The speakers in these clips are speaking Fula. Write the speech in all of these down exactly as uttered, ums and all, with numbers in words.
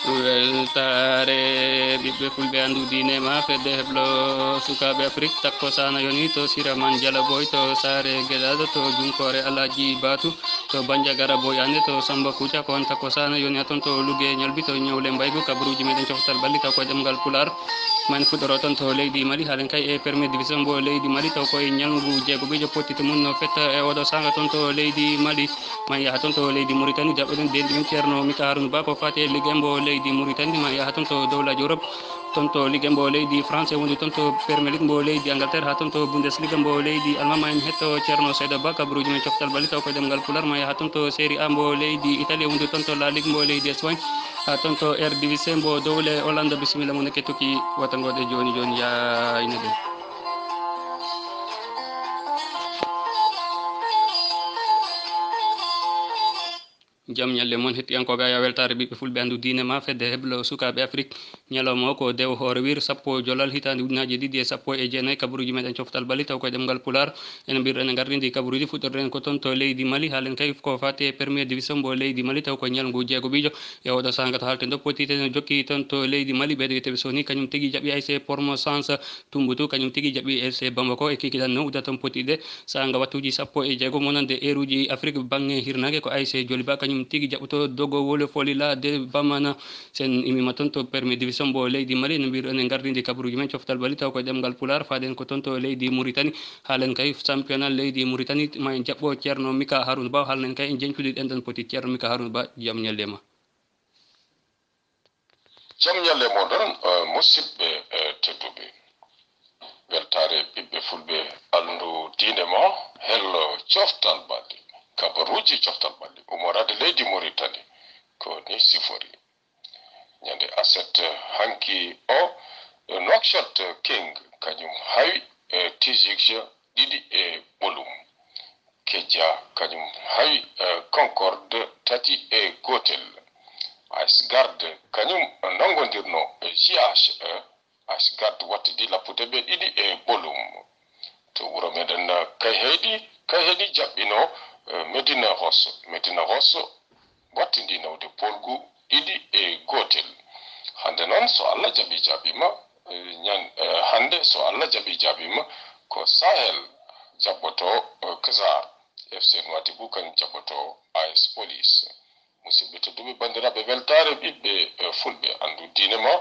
Weltaare ɓiɓɓe fulɓe, anndu diine ma fedde heblo sukaaɓe Afrik. Takko sana yoni to sira man jala boy to saare geɗaɗo to junkoore Alhaji Batu to Banjagara boy ande to Samba Kuca ko on. Takko sana yoni ha ton to Luge Ñalbi to Ñawle Mbaygu, kabaruuji meɗen coftal ɓalli taw koye ɗemngal Pulaar. Man fuɗɗoro ton to leydi Mali, halen kay e premier division mbo leydi Mali taw koye ñalngu jeegoɓijo pottite mum no fetta e oɗo sanga ton to leydi Mali. Man yaha ton to leydi Mauritanie, jaɓɓoɗen denɗi men Ceerno Mika Haruna Ba ko fati e ligue mbo leydi Mauritanie. Man yaha ton to dowlaji Europe, ton to ligue mbo leydi France, e wondu ton to Premier League mbo leydi Angleterre, ha ton to Bundesliga mbo leydi Allemagne. Ma en hetto Ceerno Saydo Ba, kabaruuji men coftal ɓalli taw koye ɗemngal Pulaar. Man yaha ton to Serie A mbo leydi Italie, e wondu ton to La Ligue mbo leydi Espagne, ha ton to Eredivisie mbo dowle Hollande. Bisimilla mon e kettuki watangoɗe joni joni, yaayino ɗen. Jam ñalle mon, hettiyankooɓe Aya Weltaare ɓiɓɓe fulɓe, anndu diine ma fedde heblo sukaaɓe Afrik. Ñalawma o ko dewo hoore wir sappo jolal hitaande ujunnaaji ɗiɗi e sappo e jeenayi, kabaruuji meɗen coftal ɓalli taw koye ɗemngal Pulaar. Ene mbirɗen e ngarɗi ndi kabaruuji, fuɗɗorɗen ko ton to leydi Mali, halen kay ko fati e premier division mbo leydi Mali taw ko ñalngu jeegoɓijo. E oɗo sanga to haalten ɗo, potite no jokki ton to leydi Mali, ɓeɗo wiyeteɓe soni kañum tigi jaɓi A S C Pormo Sans Tumbutu, kañum tigi jaɓi A S C Bamako e kikiɗan no udda ton pottiɗe. Sanga wattuji sappo e jeego monande eruji Afrik bange hirnage ko A S C Joliba, kañum tigi jaɓɓoto dogo wole folila de Bamana. Sen imima ton to premier division mbo leydi Mali, no mbirɗon e gardidi kabaruji men coftal bali taw koye ɗemgal Pulaar, faden ko ton to leydi Mauritanie. Halen kay championnat leydi Mauritanie, ma en jaɓɓo Ceerno Mika Haruna Ba, halen kay en jeñcuɗi ɗen ɗon poti. Ceerno Mika Haruna Ba, jam ñalle ma. Jam ñalle moɗon, eh, musidɓe, eh, tedduɓe. Weltaare ɓiɓɓe fulɓe, alndu diine mo, hello coftal ɓalli. Kabaruuji coftal ɓalli. Ummoraade leydi Mauritanie, ko ni sifori. Ñande aset, eh, hanki o, eh, Nouakchott King, kañum hawi, eh, Tijik ɗiɗi e ɓolum. Kejja kañum hawi, eh, Concorde tati e gootel. Ice Guard kañum nanngondirno, eh, G H, eh, Ice Guard wattidi lappude ɓe ɗiɗi e ɓolum. To wuro meɗen, eh, Kayhayɗi, Kayhayɗi jaɓɓino, eh, Medina Rosso. Medina Rosso wattidi nawde polgu ɗiɗi e gootel. Hannde noon, so Allah jaɓi jaabima, eh, ñan-, eh, hannde, so Allah jaɓi jaabima, ko Sahel jaɓɓoto, eh, Kazar. F C Nouadhibou kañum jaɓɓoto A S Police. Musidɓe tedduɓe, banndiraaɓe, weltaare ɓiɓɓe, eh, fulɓe, anndu diine ma.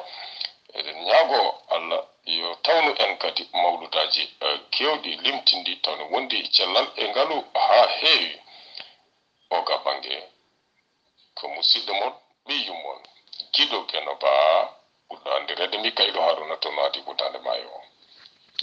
Eɗen ñaago Allah yo tawnu en kadi mawludaaji, eh, keewɗi limtinɗi, tawno wondi cellal e ngalu haa heewi. Oga bannge, ko musiɗɗo mon, ɓiy yummon, Giɗo Geno Ba, ɓurɗo anndireede Mikaylu Haruna to Nouadhibou Daande Maayo.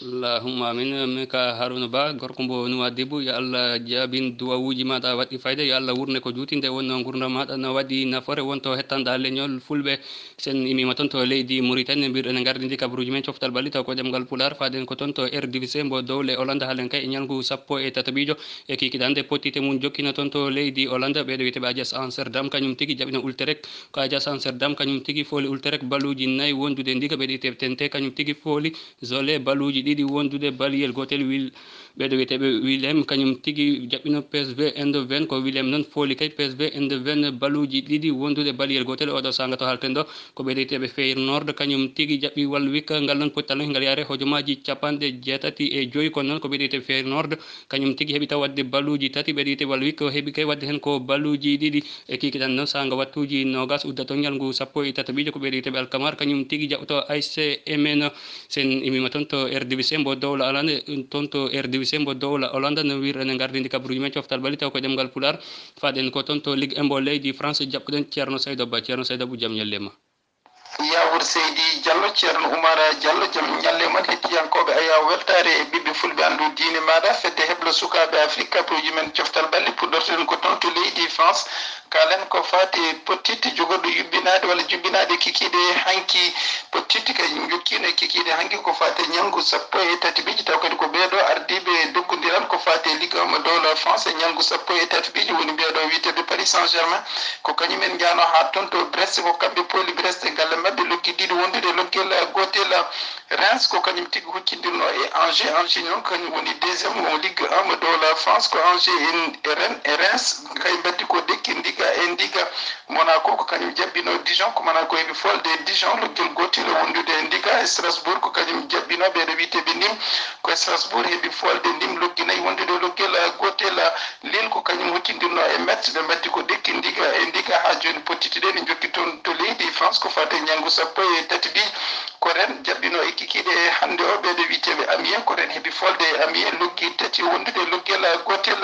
Allahumma amin. Mika Haruna Ba, gorko mbo Nouadhibou, yo Allah jaabin duwawuuji maaɗa waɗɗi fayda, yo Allah wurne ko juuti nde wonno ngurdam maaɗa no waɗi nafoore, wonto hettanɗa leñol fulɓe. Sen imima ton to leydi Mauritanie, mbirɗen e gardidi kabaruuji men coftal bali taw ko ɗemngal Pulaar, faden ko ton to Eredivisie mbo dowle Hollande, halen kay e ñalngu sappo e tataɓijo. E kikiɗande pottite mum jokkino ton to leydi Hollande, ɓeɗo wiyeteɓe Ajax Amsterdam, kañum tigi jaɓino Utrecht. Ko Ajax Amsterdam kañum tigi fooli Utrecht baluuji nayi wondude ndiga, ɓeɗo wiyeteɓe Twente kañum tigi fooli Zwolle baluuji ɗiɗi wondude baliyel gootel. Wil-, ɓeɗo wiyeteɓe Willem kañum tigi jaɓɓino P S V Eindhoven, ko Willem noon fooli kay P S V Eindhoven baluuji ɗiɗi wondude baliyel gootel. Oɗo sanga to halten ɗo, ko ɓeɗo wiyeteɓe Feyenoord kañum tigi jaɓɓi Walwik, ngal noon pottal ngal yaare hojomaaji capanɗe jeetati e joyi. Kono noon ko ɓeɗo wiyeteɓe Feyenoord kañum tigi heɓi taw waɗde baluuji tati, ɓeɗo wiyeteɓe Walwik heɓi kay waɗde heen ko baluuji ɗiɗi. E kikiɗan noon, sanga wattuuji noogas udda toon ñalngu sappo e tataɓijo, ko ɓeɗo wiyeteɓe Alkamar kañum tigi jaɓɓoto A S C Emmen. Sen imima ton to Eredivisie mbo dowla Hollande, ton to Eredivisie mbo dowla Hollande, no wirɗen e gardidi kabaruuji men coftal bali taw ko ɗemngal Pulaar. Faden ko ton to Ligue un mbo leydi France, jaɓɓuɗen Ceerno Saydo Ba. Ceerno Saydo Ba, jam ñalle ma. Yawur Seydi Diallo, Ceerno Oumar Diallo, jam ñalle mon. Hettiyankooɓe Aya Weltaare e ɓiɓɓe fulɓe, anndu diine maaɗa, fedde heblo sukaaɓe Afrik, kabaruuji men coftal ɓalli, puɗɗorten ko ton to leydi France. Kaalen ko faati e pottitte jogorɗo yuɓɓinaade walla juɓɓinaade kikiiɗe hanki. Pottitte kay jokkiino e kikiiɗe hanki ko faati e ñalngu sappo e tati biji, taw kadi ko ɓeeɗo ardiiɓe doggondiral ko faati e liggawma dowla France e ñalngu sappo e tati piiji woni ɓeeɗo wiyeteeɓe Paris Saint-Germain. Ko kañumen njaano haa toon to Brest, ko kamɓe pooli Brest e galle maɓɓe loggi ɗiɗi wondude loggel gootel. Reims ko kañum tigi huccindirno e Angers. Angers noon kañum woni deuxième mo Ligue un mo dow la France. Ko Angers e Rennes, e Reims kay mbaddi ko dekki ndiga e ndiga. Monaco ko kañum jaɓɓino Dijon, ko Monaco heɓi folde Dijon loggel gootel wondude ndiga. Strasbourg ko kañum jaɓɓino ɓeeɗo wiyeteeɓe Nîmes. Ko Strasbourg heɓi folde Nîmes loggi nayi wondude loggel gootel. Lille ko kañum huccindirno e Metz, ɓe mbaddi ko dekki ndiga e ndiga. Haa jooni pottiti ɗe ne njokki toon to leydi France. Ko fate ñalngu sappo e tati piiji, ko Rennes jaɓɓino e kikiiɗe hannde o ɓeeɗo wiyeteeɓe Amiens. Ko Rennes heɓi folde e Amiens loggi tati wondude loggel gootel.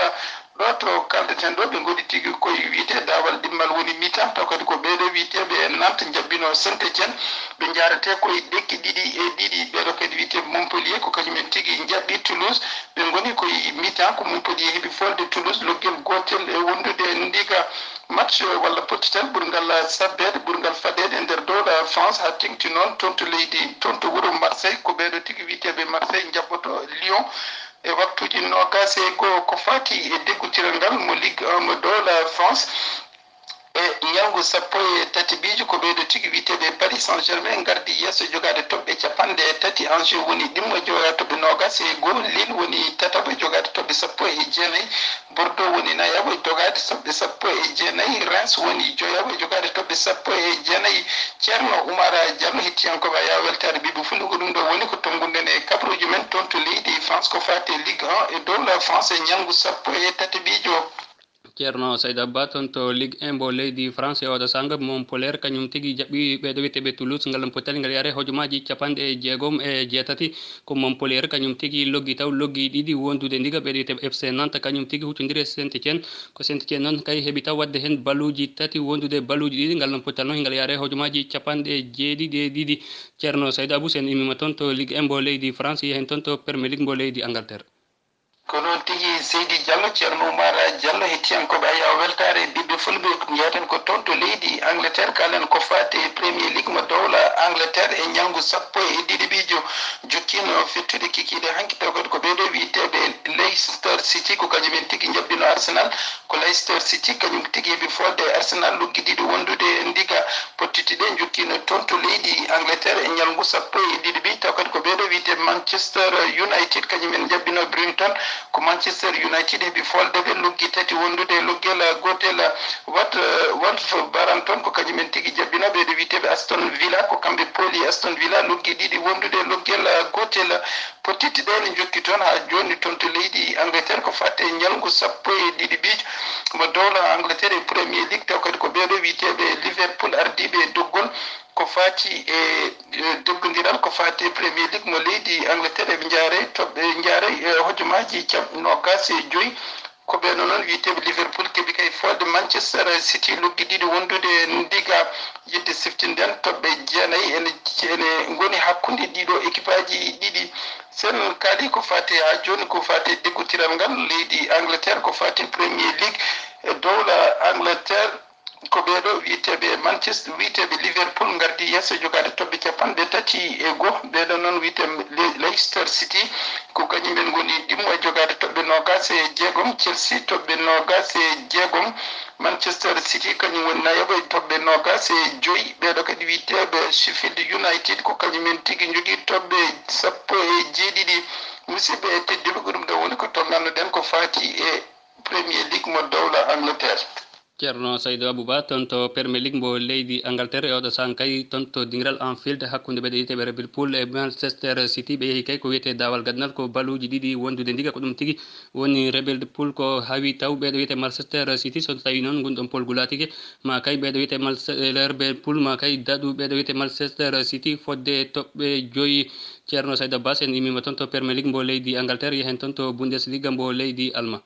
Ɗo to kaldeten ɗo, ɓe ngoni tigi koye wiyetee daawal ɗimmal woni mi-temps, taw kadi ko ɓeeɗo wiyeteeɓe Nantes njaɓɓino Saint-Étienne. Ɓe njaretee koye dekki ɗiɗi e ɗiɗi. Ɓeeɗo kadi wiyeteeɓe Montpellier ko kañumen tigi njaɓɓi Toulouse. Ɓe ngoni koye mi-temps, ko Montpellier heɓi folde Toulouse loggel gootel e wondude ndiga. Match walla pottital ɓurngal sabbeede, ɓurngal faɗeede e nder dowla France, haa teŋti noon toon to leydi, toon to wuro Marseille, ko ɓeeɗo tigi wiyeteeɓe Marseille njaɓɓoto Lyon e waktuuji noogaas e goo. Ko faati e deggotiral ngal mo Ligue un mo dowla France, e ñalngu sappo e tati piiji, ko ɓeeɗo tigi wiyeteeɓe Paris Saint-Germain ngardi yeeso jogaade toɓɓe capanɗe tati. Angers woni ɗimmo e jogaade toɓɓe noogaas e goo. Lille woni tataɓo e jogaade toɓɓe sappo e jeenayi. Bordeaux woni nayaɓo e jogaade toɓɓe sappo e jeenayi. Reims woni joyaɓo e jogaade toɓɓe sappo e jeenayi. Ceerno Oumar Diallo, hettiyankooɓe Aya Weltaare Ɓiɓɓe Fulɓe, ko ɗum ɗo woni ko tonnguɗen e kabaruuji men toon to leydi France ko faati e Ligue un e dowla France e ñalngu sappo e tati piiji. Ceerno Saydou Abba, toon to Ligue un mbo leydi France, e oɗo saanga Montpellier kañum tigi jaɓɓi ɓeeɗo wiyeteeɓe Toulouse. Ngal pottali ngal yare hojomaaji capanɗe jeegom e jeetati. Ko Montpellier kañum tigi loggi taw, loggi ɗiɗi wondude ndiga. Ɓeeɗo wiyeteeɓe F C Nantes kañum tigi huccondiri e Saint-Étienne. Ko Saint-Étienne noon kay heɓi taw waɗde heen baluuji tati wondude baluuji ɗiɗi. Ngal pottali noon ngal yare hojomaaji capanɗe jeeɗiɗi e ɗiɗi. Ceerno Saydou Abou, sen immima toon to Ligue un mbo leydi France, yehen toon to Premier League mbo leydi Angleterre. Ko noon tigi, Seydi Diallo, Ceerno Oumar Diallo, hettiyankooɓe Aya Weltaare Ɓiɓɓe Fulɓe, njeyten ko toon to leydi Angleterre, kaalen ko faati e Premier League mo dowla Angleterre e ñalngu sappo e ɗiɗi piiji. Jokkiino fettude kikiiɗe hanki, taw kadi ko ɓeeɗo wiyeteeɓe Leicester City, ko kañumen tigi njaɓɓino Arsenal. Ko Leicester City kañum tigi heɓi folde e Arsenal loggi ɗiɗi wondude ndiga. Pottiti ɗe jokkiino toon to leydi Angleterre e ñalngu sappo e ɗiɗi piiji, taw kadi ko ɓeeɗo wiyetee Manchester United, kañumen njaɓɓino Brighton. Ko Manchester United heɓi folde ɓe loggi tati wondude e loggel gootel. Wat-, Wolverhampton ko kañumen tigi jaɓɓino ɓeeɗo wiyeteeɓe Aston Villa, ko kamɓe pooli Aston Villa loggi ɗiɗi wondude e loggel gootel. Pottiti ɗe ne njokki toon haa jooni toon to leydi Angleterre ko faati e ñalngu sappo e ɗiɗi piiji mo dowla Angleterre e Premier League, taw kadi ko ɓeeɗo wiyeteeɓe Liverpool ardiiɓe e doggol ko faati e, e doggondiral ko faati e Premier League mo leydi Angleterre. Eɓe njaaree toɓɓe, njaaree, e, hojomaaji cap-, noogaas e joy. Ko ɓeeɗo noon wiyeteeɓe Liverpool keɓi kay folde Manchester City loggi ɗiɗi wondude ndiga. Yidde siftinden toɓɓe jeenayi ene, ene ngoni hakkunde ɗiɗo ekipaaji ɗiɗi. Sen kaali ko faati haa jooni ko faati deggotiral ngal leydi Angleterre, ko faati Premier League e dowla Angleterre. Ko ɓeeɗo wiyeteeɓe Manchester, wiyeteeɓe Liverpool ngardi yeeso jogaade toɓɓe capanɗe tati e goo. Ɓeeɗo noon wiyetee Le-, Leicester City, ko kañumen ngoni ɗimmo e jogaade toɓɓe noogaas e jeegom. Chelsea toɓɓe noogaas e jeegom. Manchester City kañum woni nayaɓo e toɓɓe noogaas e joy. Ɓeeɗo kadi wiyeteeɓe Sheffield United, ko kañumen tigi njogii toɓɓe sappo e jeeɗiɗi. Musidɓe e tedduɓe, ko ɗum ɗo woni ko tollannoɗen ko faati e Premier League mo dowla Angleterre. Ceerno Saydou Abouba, toon to Premier League mbo leydi Angleterre, e oɗo sahaa kay toon to dingiral Anfield hakkunde ɓeeɗo wiyeteeɓe Liverpool e Manchester City. Ɓe yehi kay ko wiyetee daawal gaddanal, ko baluuji ɗiɗi wondude ndiga, ko ɗum tigi woni Liverpool ko hawi taw ɓeeɗo wiyetee Manchester City. So tawii noon ngun ɗoon polgu laatike, ma kay ɓeeɗo wiyetee Manche-, Liverpool ma kay daɗu ɓeeɗo wiyetee Manchester City fodde toɓɓe joyi. Ceerno Saydou Abouba, en immiima toon to Premier League mbo leydi Angleterre, yehen toon to Bundesliga mbo leydi Alma.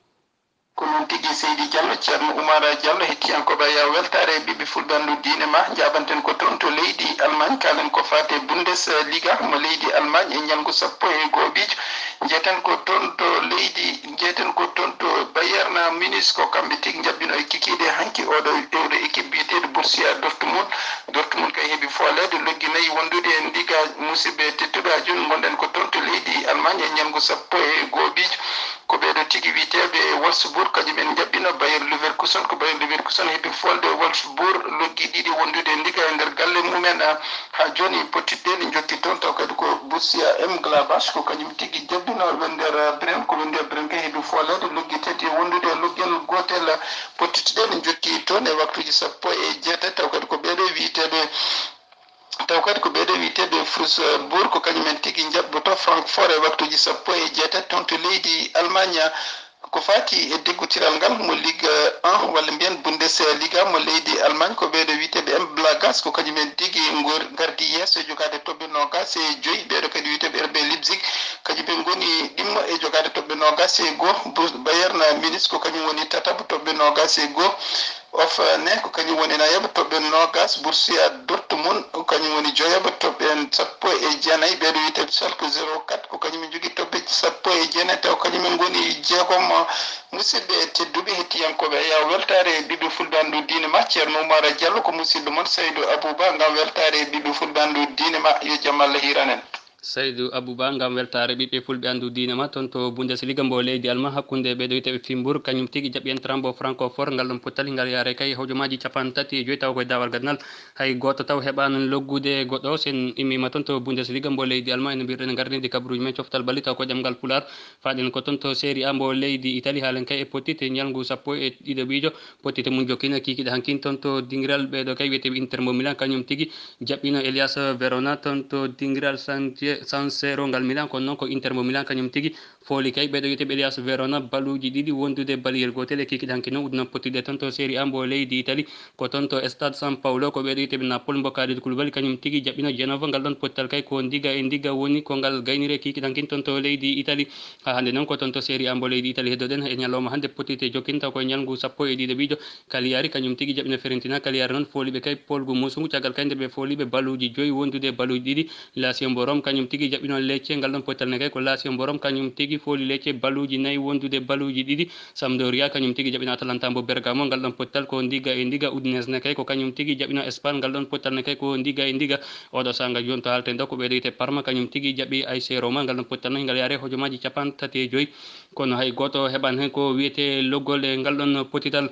Ko noon tigi, Seydi Diallo, Ceerno Oumar Diallo, hettiyankooɓe Aya Weltaare Ɓiɓɓe Fulɓe, anndu diine ma, njaabanten ko toon to leydi Allemagne, kaalen ko faati e Bundesliga mo leydi Allemagne e ñalngu sappo e goo piiji. Njeyten ko toon to leydi, njeyten ko toon to Bayern Munich, ko kamɓe tigi njaɓɓino e kikiiɗe hanki oɗo, oɗo équipe biyeteeɗo Borussia Dortmund. Dortmund kay heɓi fooleede loggi nayi wondude e ndiga. Musidɓe tedduɓe, haa jooni ngonɗen ko toon to leydi Allemagne e ñalngu sappo e goo piiji. Ko ɓeeɗo tigi wiyeteeɓe Wolfsburg, kañum en njaɓɓino Bayer Leverkusen. Ko Bayer Leverkusen heɓi folde Wolfsburg loggi ɗiɗi wondude e liga e nder galle mumen. Haa jooni, pottiɗɗe ɗe njokki toon, taw kadi ko Borussia Mönchengladbach, ko kañum tigi jabbino Werder Bremen. Ko Werder Bremen kay heɓi fooleede loggi tati e wondude e loggel gootel. Pottiɗɗe ɗe njokki toon e waktuuji sappo e jeetati, taw kadi ko ɓeeɗo wiyeteeɓe, taw kadi ko ɓeeɗo wiyeteeɓe Freiburg, ko kañum en tigi njaɓɓoto Francfort e waktuuji sappo e jeetati toon to leydi Allemagne. Ko faati e deggotiral ngal mo Ligue un walla mbiyen Bundesliga mo leydi Allemagne, ko ɓeeɗo wiyeteeɓe M Blagas, ko kañum en tigi ngor-, ngardi yeeso e jogaade toɓɓe noogas e joyi. Ɓeeɗo kadi wiyeteeɓe R B Leipzig, kañum en ngoni ɗimmo e jogaade toɓɓe noogas e goo. Bu-, Bayern Munich ko kañum woni tataɓo, toɓɓe noogas e goo. Hoffenheim ko kañum woni nayaɓo, toɓɓe noogas. Borussia Dortmund ko kañum woni joyaɓo, toɓɓe sappo e jeenayi. Ɓeeɗo wiyeteeɓe Schalke zéro quatre, ko kañum en njogii toɓɓe sappo e jeenayi, taw kañum en ngoni jeegom. Musidɓe tedduɓe, hettiyankooɓe, yaa weltaare e ɓiɓɓe Fulɓe anndu diine ma. Ceerno Oumar Diallo ko musidɗo mon Saydou Abouba, ngam weltaare e ɓiɓɓe Fulɓe anndu diine ma. Yo jam Allah hiiran en. Saydou Abouba, ngam weltaare ɓiɓɓe Fulɓe anndu diine ma, toon to Bundesliga mbo leydi Alma, hakkunde ɓeeɗo wiyeteeɓe Freiburg, kañum tigi jaɓi Eintracht mbo Francfort. Ngal ɗon pottal ngal yaare kay hojomaaji capanɗe tati e joyi, taw koye daawal gadnal hay gooto taw heɓaani loggude goɗɗo. So en immiima toon to Bundesliga mbo leydi Alma, ene mbiruɗen gardinɗe kabaruuji men coftal balli, taw ko ɗemngal Pulaar. Faaɗen ko toon to Serie A mbo leydi Italie, haalen kay e pottitte ñalngu sappo e ɗiɗo ɓiijo. Pottitte mum jokkina kikiɗe hankin toon to dingiral ɓeeɗo kay wiyeteeɓe Inter mbo Milan, kañum tigi jaɓɓino Hellas Verona toon to dingiral San, San Siro ngal Milan. Kono noon ko Inter mbo Milan kañum tigi fooli kay ɓeeɗo wiyeteeɓe Hellas Verona baluuji ɗiɗi wondude baliyel gootel e kikiɗe hankin noon. Udduno pottiɗɗe toon to Serie A mbo leydi Italie, ko toon to Stade San Paolo, ko ɓeeɗo wiyeteeɓe Napoli mbo Khalidou Koulibaly kañum tigi jaɓɓino Genova. Ngal ɗon pottal kay ko ndiga e ndiga woni ko ngal gayniri e kikiɗe hankin toon to leydi Italie. Haa hannde noon ko toon to Serie A mbo leydi Italie heddoɗen. E ñalawma hannde pottitte jokkinta ko e ñalngu sappo e ɗiɗo ɓiijo. Cagliari kañum tigi jaɓɓino Fiorentina. Cagliari noon fooliiɓe kay polgu muusungu, caggal kay nde ɓe fooliiɓe baluuji joyi wondude baluuji ɗiɗi. Lazio mbo Rome kañum tigi jaɓɓino Lecce. Ngal ɗon pottal ne kay ko Lazio mbo Rome kañum tigi fooli Lecce baluuji nayi wondude baluuji ɗiɗi. Sampdoria kañum tigi jaɓɓino Atalanta mbo Bergamo. Ngal ɗon pottal ko ndiga e ndiga. Udinese ne kay ko kañum tigi jaɓɓino Espagne. Ngal ɗon pottal ne kay ko ndiga e ndiga. Oɗo saanga jooni to haalten ɗo ko ɓeeɗo wiyetee Parma, kañum tigi jaɓɓi A S Roma. Ngal ɗon pottal ne ngal yaare hojomaaji capanɗe tati e joyi. Kono hay gooto heɓaani heen ko wiyetee loggol e ngal ɗon pottital.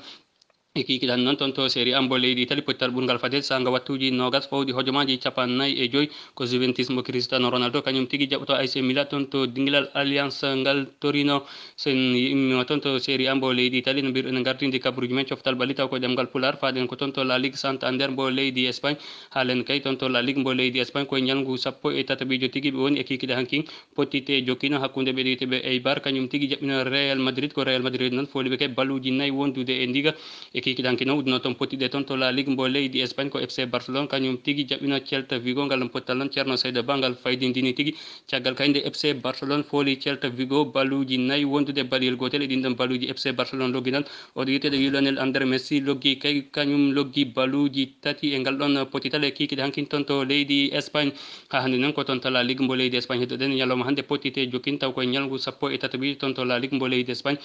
E kikiɗe hankin noon toon to Serie A mbo leydi Italie, pottital ɓurngal faadeede saanga wattuuji noogas fawɗi hojomaaji capanɗe nayi e joyi, ko Juventus mbo Cristiano Ronaldo kañum tigi jaɓɓoto A C Milan toon to dingilal Allianz ngal Torino. So en immiima toon to Serie A mbo leydi Italie, no mbiruɗen gardinɗe kabaruuji men coftal balli, taw ko ɗemngal Pulaar. Faaɗen ko toon to La Ligue Santander mbo leydi Espagne. Haalen kay toon to La Ligue mbo leydi Espagne, ko e ñalngu sappo e tataɓiijo tigi ɓe woni e kikiɗe hankin. Pottitte jokkino hakkunde ɓeeɗo wiyeteeɓe Eibar, kañum tigi jaɓɓino Real Madrid. Ko Real Madrid noon fooliiɓe kay baluuji nayi wondude e ndiga. E kikiɗe hankin noon udduno toon pottiɗɗe toon to La Ligue mbo leydi Espagne, ko F C Barcelone kañum tigi jaɓɓino Celta Vigo. Ngal ɗon pottal noon, Ceerno Sayda Ba, ngal faydindini tigi. Caggal kay nde F C Barcelone fooli Celta Vigo baluuji nayi wondude baliyel gootel e ɗin ɗon baluuji F C Barcelone loggi noon, oɗo wiyeteeɗo Lionel André Messi loggi kay, kañum loggi baluuji tati e ngal ɗon pottital e kikiɗe hankin toon to leydi Espagne. Haa hannde noon ko toon to La Ligue mbo leydi Espagne heddoɗen. Ñalawma hannde pottitte jokkinta ko e ñalngu sappo e tataɓiijo toon to La Ligue mbo leydi Espagne.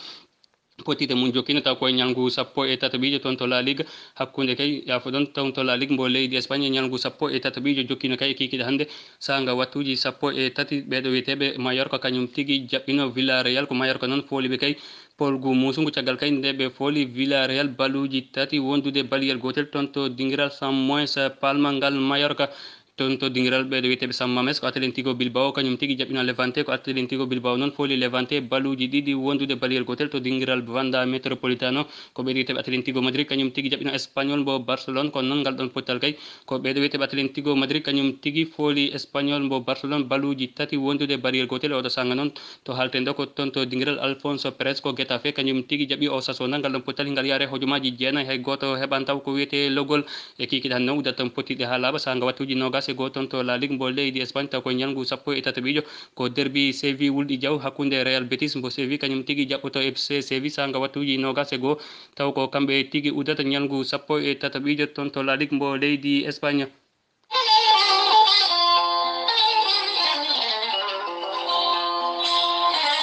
Pottitte mum jokkino taw ko e ñalngu sappo e tataɓiijo toon to La Ligue, hakkunde kay, yaafo ɗon, toon to La Ligue mbo leydi Espagne, e ñalngu sappo e tataɓiijo jokkino kay e kikiɗe hannde saanga wattuuji sappo e tati. Ɓeeɗo wiyeteeɓe Mallorca kañum tigi jaɓɓino Villarreal. Ko Mallorca noon fooliiɓe kay polgu muusungu, caggal kay nde ɓe fooli Villarreal baluuji tati wondude baliyel gootel toon to dingiral San Moisés Palma ngal Mallorca. Toon to dingiral ɓeeɗo wiyeteeɓe San Mamés, ko Atlético Bilbao kañum tigi jaɓɓino Levante. Ko Atlético Bilbao noon fooli Levante baluuji ɗiɗi wondude baliyel gootel. To dingiral Wanda Metropolitano, ko ɓeeɗo wiyeteeɓe Atlético Madrid kañum tigi jaɓɓino Espagnol mbo Barcelone. Kono noon ngal ɗon pottal kay ko ɓeeɗo wiyeteeɓe Atlético Madrid kañum tigi fooli Espagnol mbo Barcelone baluuji tati wondude baliyel gootel. E oɗo saanga noon to haalten ɗo ko toon to dingiral Alfonso Perez, ko Getafe kañum tigi jaɓɓi Osasuna. Ngal ɗon pottal ngal yaare hojomaaji jeenayi, hay gooto heɓaani taw ko wiyetee loggol. E kikiɗe hannde noon uddata toon pottiɗɗe haa laaɓa saanga wattuuji noogas e goo toon to La Ligue mbo leydi Espagne, taw ko ñalngu sappo e tataɓiijo. Ko derbi Séville wulɗi jaw hakkunde Real Betis mbo Séville kañum tigi jaɓɓoto F C Séville saanga wattuuji noogas e goo. Taw ko kamɓe tigi uddata ñalngu sappo e tataɓiijo toon to La Ligue mbo leydi Espagne.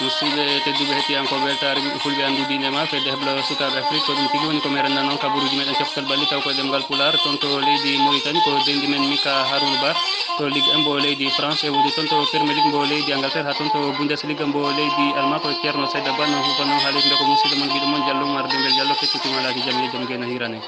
Musidɓe tedduɓe hettiyankooɓe weltaare ɓiɓɓe fulɓe anndu diine ma fedde heblo sukaaɓe Afrik, ko ɗum tigi woni ko merenna noon kabaruuji meɗen coftal balli taw koye ɗemngal Pulaar. Toon to leydi Mauritanie ko denɗi men Mika Harouna Ba to Ligue un mbo leydi France, e woni toon to Premier League mbo leydi Angleterre, haa toon to Bundesliga mbo leydi Allemagne ko Ceerno Sayda Ba no huufanoo haalirde ko musidɗo mon giɗo mon Diallo Oumar Dembel Diallo, kettitima alaaji jam, yo jam ngena hiirane.